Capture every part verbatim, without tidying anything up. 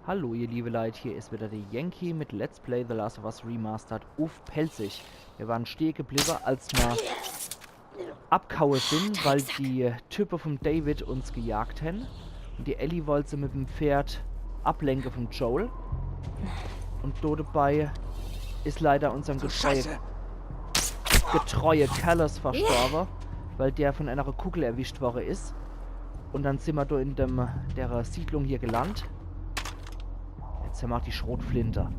Hallo ihr liebe Leit, hier is wieder de Yankee mit Let's Play The Last of Us Remastered uff Pälzisch. Mir waren stehe gebliwwe, als mer abgehaue sin, weil die Type vum David uns gejagt hen. Un die Ellie wollt se mit dem Pferd ablenke vum Joel. Un do debei is leider unsern getreue, getreue Callus verstorbe, weil der vun enere Kugel erwischt worre is. Un dann sin mer do in dem, dere Siedlung hier geland. Jetzt hen mer ach die Schrotflinte.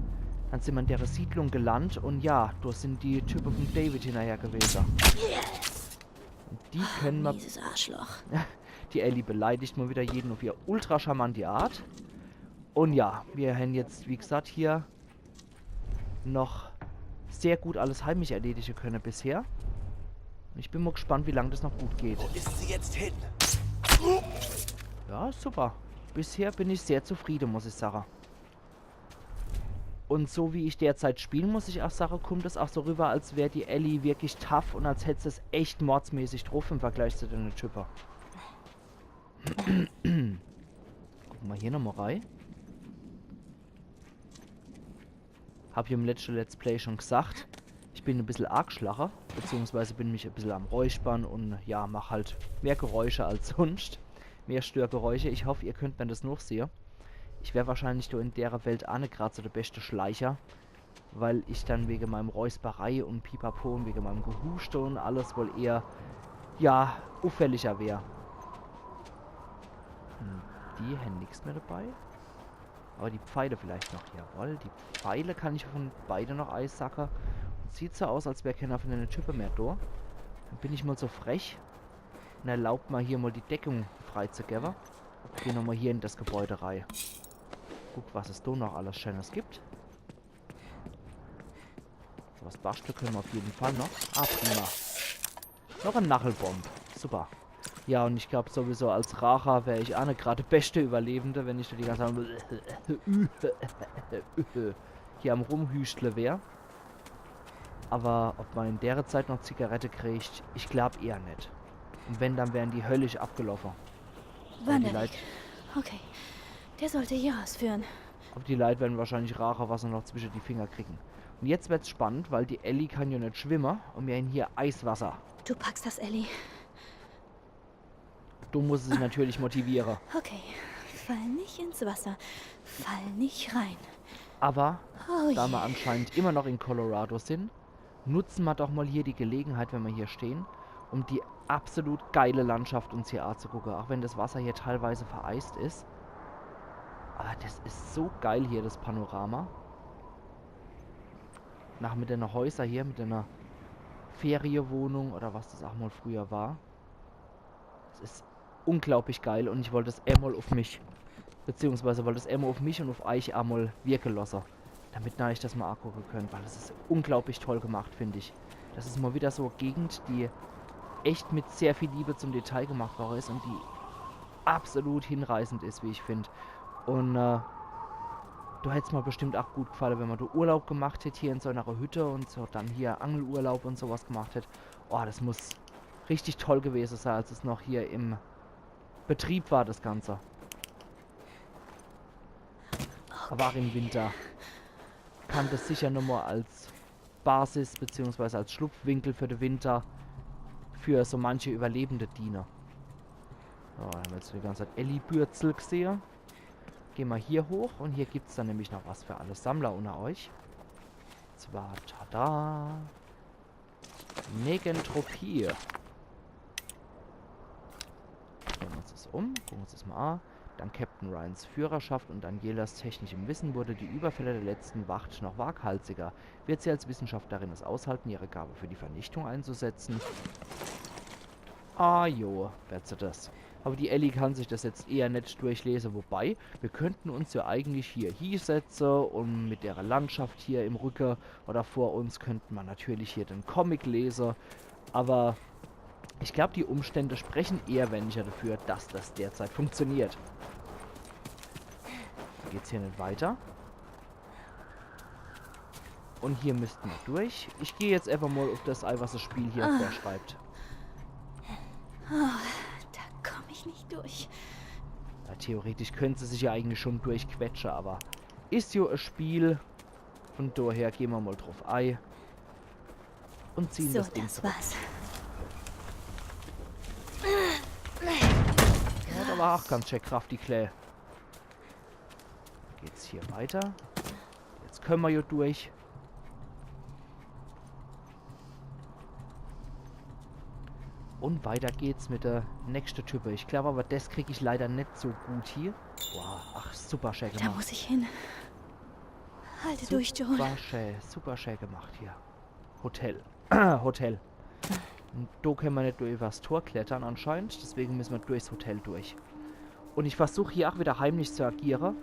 Dann sin mer in dere Siedlung geland un ja, do sin die Type vum David hinnerher gewese. Un die kenne mer, Mieses Arschloch. Die Ellie beleidigt mol wieder jeden uff ihr ultra charmante Art. Un ja, mir hen jetzt, wie gesagt, hier noch sehr gut alles heimisch erledige könne bisher. Un ich bin mol gespannt, wie lang das noch gut geht. Wo ist sie jetzt hin? Ja, super. Bisher bin ich sehr zufriede, muss ich sage. Un so wie ich derzeit spiel, muss ich ach sage, kummt es ach so riwwer, als wär die Ellie wirklich tough un als hätt se's echt mordsmäßig druff im Vergleich zu dene Type. Gucke mer hier nochmol rei. Hab ich im letschte Let's Play schon gesagt, ich bin e bissel arg schlache, beziehungsweise bin mich e bissel am Räuspern un ja, mach halt mehr Geräusche als sunscht. Mehr Störgeräusche. Ich hoff, ihr könnt mer das nochsehe. Ich wär wahrscheinlich do in dere Welt ach net grad so de beschte Schleicher, weil ich dann wege meim Räusperei un Pipapo un wege meim Gehuschte un alles wohl eher, ja, uffälliger wär. Hm, die hen nix mehr debei. Aber die Pfeile vielleicht noch. Jawohl, die Pfeile kann ich vun beide noch eisacke. Sieht so aus, als wär kenner vun dene Type mehr do. Dann bin ich mol so frech un erlaub mer hier mol die Deckung freizugewwe. Geh nochmol hier in das Gebäude rei. Guck, was es do noch alles Schönes gibt. So was bastle könne mer uff jeden Fall noch. Ah, prima. Noch e Nachelbomb. Super. Ja, un ich glaub sowieso, als Raacher wär ich ach net grad de beschte Überlebende, wenn ich do die ganze Zeit hier am Rumhüschtle wär. Aber ob mer in dere Zeit noch Zigarette kriegt, ich glaub eher net. Un wenn, dann wären die höllisch abgeloffe. Weil die Leit, Wanderweg. Okay. Der sollte hier ausführen. aber die Leit wären wahrscheinlich Raacher, was se noch zwische die Finger kriegen. Un jetzt werd's spannend, weil die Ellie kann jo net schwimme un mir hen hier Eiswasser. Du packst das, Ellie. Du musst se natürlich motiviere. Okay. Fall nicht ins Wasser. Fall nicht rein. Aber Oh da je. Mer anscheinend immer noch in Colorado sin, nutze mer doch mol hier die Gelegenheit, wenn mer hier stehen, um die absolut geile Landschaft uns hier azugucke. Auch wenn das Wasser hier teilweise vereist is. Aber das is so geil hier, das Panorama. Nach mit dene Häuser hier, mit dene Feriewohnung oder was das auch mol früher war. Es is unglaublich geil un ich wollt es emol uff mich, beziehungsweise wollt es emol uff mich un uff eich emol wirke losse, damit ner eich das mol agucke könnt, weil es is unglaublich toll gemacht, find ich. Das is mol wieder so e Gegend, die echt mit sehr viel Liebe zum Detail gemacht worre is un die absolut hinreißend is, wie ich find. Un äh, do hätt's mer bestimmt auch gut gefalle, wenn mer do Urlaub gemacht hätt hier in so enere Hütte un so dann hier Angelurlaub un sowas gemacht hätt. Oh, das muss richtig toll gewese sei, als es noch hier im Betrieb war, das Ganze. Aber auch im Winter kann das sicher nochmol als Basis beziehungsweise als Schlupfwinkel für de Winter für so manche Überlebende diene. So, dann haben wir jetzt die ganze Zeit Ellie-Bürzel gesehe. Geh mer hier hoch un hier gibt's dann nämlich noch was für alle Sammler unter euch. Zwar, tada, Negentropie. Schauen wir uns das um, gucken uns das mal an. Dank Captain Ryans Führerschaft und Danielas technischem Wissen wurde die Überfälle der letzten Wacht noch waghalsiger. Wird sie als Wissenschaftlerin es aushalten, ihre Gabe für die Vernichtung einzusetzen? Ah jo, wird sie das. Aber die Ellie kann sich das jetzt eher net durchlese. Wobei, wir könnten uns ja eigentlich hier hiesetze und mit der Landschaft hier im Rücke oder vor uns könnten wir natürlich hier den Comic lese. Aber ich glaub, die Umstände sprechen eher weniger dafür, dass das derzeit funktioniert. Geht's hier net weiter? Und hier müssten wir durch. Ich gehe jetzt einfach mal auf das ein, was das Spiel hier vorschreibt. Da komm ich nicht durch. Ja, theoretisch könnt se sich ja eigentlich schon durchquetsche, awwer is jo e Spiel. Von daher gehn mer mol druff ei. Und ziehen So, das Ding das zurück. war's. Ja, do war ach ganz schää Kraft, die Klää. Geht's hier weiter? Jetzt könne mer jo durch. Und weiter geht's mit der nächste Type. Ich glaub awwer, des krieg ich leider net so gut hier. Boah, ach, super schää Da gemacht. muss ich hin. Halte durch, Joel. Super schää, super schää gemacht hier. Hotel. Hotel. Und do könne mer net nur übers Tor klettere anscheinend, deswege müsse mer durchs Hotel durch. Und ich versuch hier ach wieder heimlich zu agiere.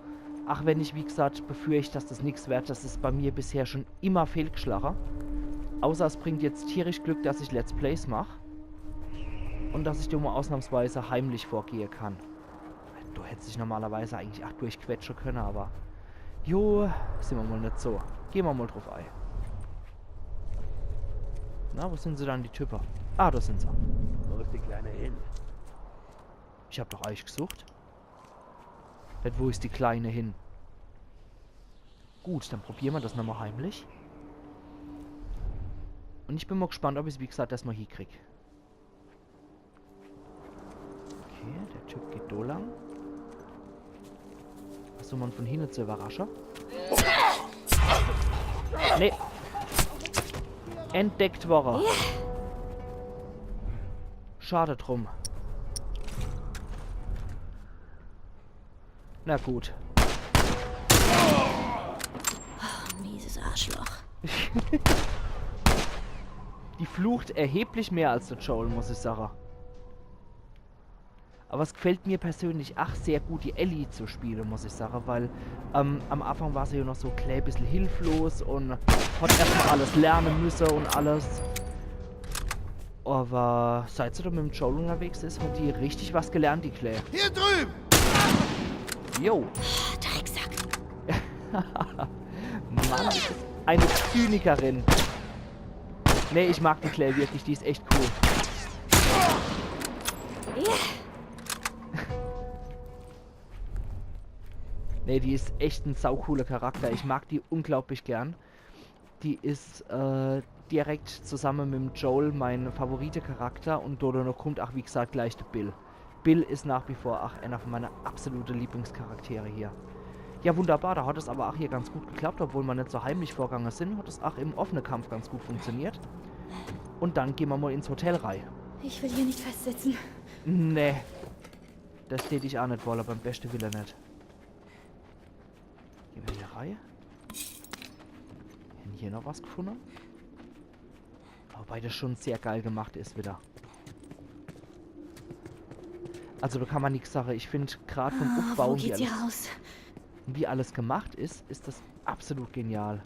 Ach wenn ich, wie gesagt, befürcht, dass das nix werd, das is bei mir bisher schon immer fehlgeschlage. Außer es bringt jetzt tierisch Glück, dass ich Let's Plays mach. Und dass ich do mol ausnahmsweise heimlich vorgehe kann. Do hätt sich normalerweise eigentlich ach durchquetsche könne, awwer jo, sin mer mol net so. Gehn mer mol druff ei. Na, wo sin se dann, die Type? Ah, do sin se. Wo ist die Kleine hin? Ich hab doch eich gesucht. Net, wo is die Kleine hin? Gut, dann probiere mer das nochmol heimlich. Und ich bin mol gespannt, ob ich's, wie gesagt, das mol hiekrieg. Okay, der Typ geht do lang. Versuche mer en von hinne zu überrasche. Nee. Entdeckt worre. Schade drum. Na gut. Mieses Arschloch. Die flucht erheblich mehr als der Joel, muss ich sage. Awwer es gefällt mir persönlich ach sehr gut, die Ellie zu spiele, muss ich sage, weil, ähm, am Anfang war se jo noch so e klää bissel hilflos und hat erstmol alles lerne müsse und alles. Awwer seit se do mit dem Joel unterwegs is, hat die richtig was gelernt, die Klää. Hier drüben! Jo. Drecksack. Mann, is das e Zynikerin. Nee, ich mag die Klää wirklich, die is echt cool. Nee, die is echt e saucooler Charakter. Ich mag die unglaublich gern. Die is, äh, direkt zusamme mit dem Joel mein Favorite-Charakter und do noch kummt ach, wie gesagt, gleich der Bill. Bill is nach wie vor ach einer von meine absolute Lieblingscharaktere hier. Ja, wunderbar, do hat es awwer ach hier ganz gut geklappt, obwohl mer net so heimlich vorgange sin, hat es ach im offene Kampf ganz gut funktioniert. Und dann gehn mer mol ins Hotel rei. Ich will hier nicht festsitzen. Nee. Das tät ich ach net wolle, beim beschte Wille net. Gehn mer hier rei. Hän hier noch was gefunne? Wobei das schon sehr geil gemacht is wieder. Also do kann mer nix sage. Ich find grad vom Ah, Uffbau, wo wie geht's hier alles, raus? wie alles gemacht is, is das absolut genial.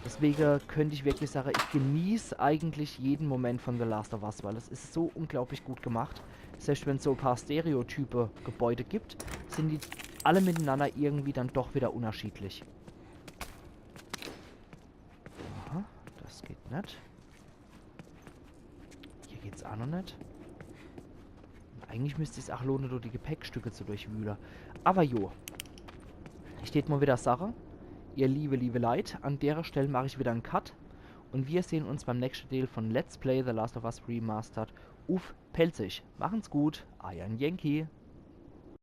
Deswege könnt ich wirklich sage, ich genieß eigentlich jeden Moment von The Last of Us, weil es is so unglaublich gut gemacht. Selbst wenn so e paar stereotype Gebäude gibt, sin die alle mitenanner irgendwie dann doch wieder unterschiedlich. Aha, das geht net. Hier geht's ach noch net. Eigentlich müsst sich's ach lohne, do die Gepäckstücke zu durchwühle. Awwer jo. Ich tät mol wieder sage, ihr liebe, liebe Leit, an derer Stell mach ich wieder en Cut. Und wir sehn uns beim nächschte Deel von Let's Play The Last of Us Remastered uff Pälzisch. Machen's gut, eier Yankee.